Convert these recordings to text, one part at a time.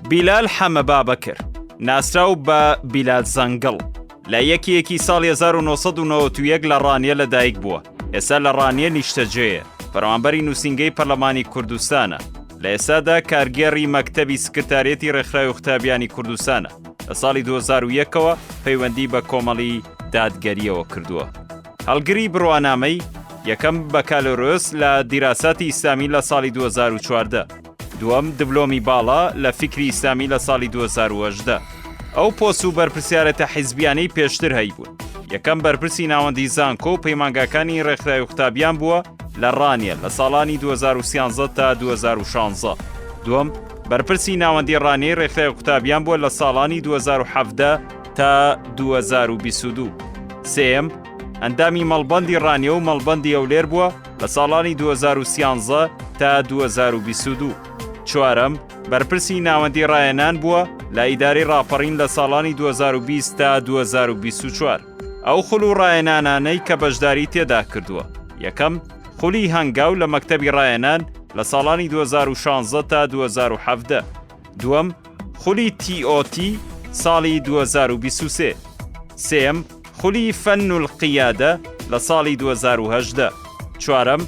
بیلال حەمە بابەکر، ناسراو بە بیلال زەنگڵ، لە یەکی یەکی ساڵی 1991 لە ڕانیە لەدایک بووە، ئێستا لە ڕانیە نیشتەجێیە، فەرمانبەری نووسینگەی پەرلەمانی کوردستانە، لە ئێستادا کارگێڕی مەکتەبی سکرتاریەتی ڕێکخراوی قوتابیانی کوردستانە، لە ساڵی 2001ەوە پەیوەندی بە کۆمەڵی دادگەرییەوە کردووە. هەڵگری بڕوانامەی، یەکەم بەکالۆرۆس لە دیراساتی ئیسلامی لە ساڵی 2014، دووەم دبلۆمی باڵا لە فیکری ئیسلامی لە ساڵی 2018. ئەو پۆست و بەرپرسیارێتە حیزبیانەی پێشتر هەیبوون، یەکەم بەرپرسی ناوەندی زانکۆ و پەیمانگاکانی ڕێکخراوی قوتابیان بووە لە ڕانیە لە ساڵانی 2013 تا 2016، دووەم بەرپرسی ناوەندی ڕانیەی ڕێکخراوی قوتابیان بووە لە ساڵانی 2017 تا 2022. سێیەم ئەندامی مەڵبەندی ڕانیە و مەڵبەندی هەولێر بووە لە ساڵانی 2013 تا 2022. چوارەم بەرپرسی ناوەندی ڕاهێنان بووە لە ئیدارەی ڕاپەڕین لە ساڵانی 2020 تا 2024. ئەو خول و ڕاهێنانانەی کە بەشداری تێدا کردووە، یەکەم، خولی هەنگاو لە مەکتەبی ڕاهێنان لە ساڵانی 2016 تا 2017. دووەم، خولی TOT ساڵی 2023. سێیەم، خولی فەن القیادە لە ساڵی 2018. چوارەم،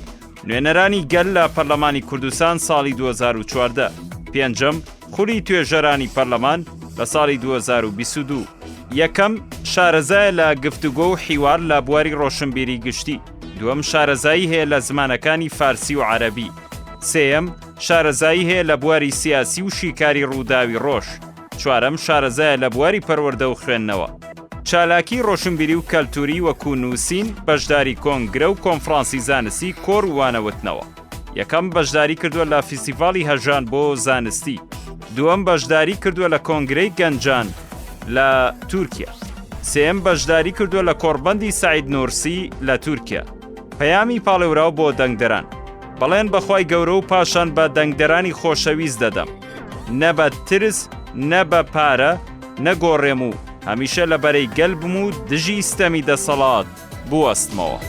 نوێنەرانی گەل لە پەرلەمانی کوردستان ساڵی 2014. پێنجەم، خولی توێژەرانی پەرلەمان لە ساڵی 2022. یەکەم، شارەزایە لە گفتوگۆ و حیوار لە بواری ڕۆشنبیری گشتی. دووەم، شارەزایی هەیە لە زمانەکانی فارسی و عەرەبی. سێیەم، شارەزایی هەیە لە بواری سیاسی و شیکاری ڕووداوی ڕۆژ. چوارەم، شارەزایە لە بواری پەروەردە و خوێندنەوە. چالاکی ڕۆشنبیری و کەلتوری وەکو نووسین، بەشداری کۆنگرە و کۆنفرانسی زانستی، کۆڕ و وانەوتنەوە. یەکەم، بەشداری کردووە لە فیستیڤاڵی هەژان بۆ زانستی. دووەم، بەشداری کردووە لە کۆنگرەی گەنجان لە تورکیا. سێیەم، بەشداری کردووە لە کۆڕبەندی سەعید نورسی لە تورکیا. پەیامی پاڵێوراو بۆ دەنگدەران. بەڵێن بە خوای گەورە و پاشان بە دەنگدەرانی خۆشەویست دەدەم نە بە ترس نە بە پارە نەگۆڕێم و هەمیشە لە بەرەی گەل بم و دژی ستەمی دەسەڵات بوەستمەوە.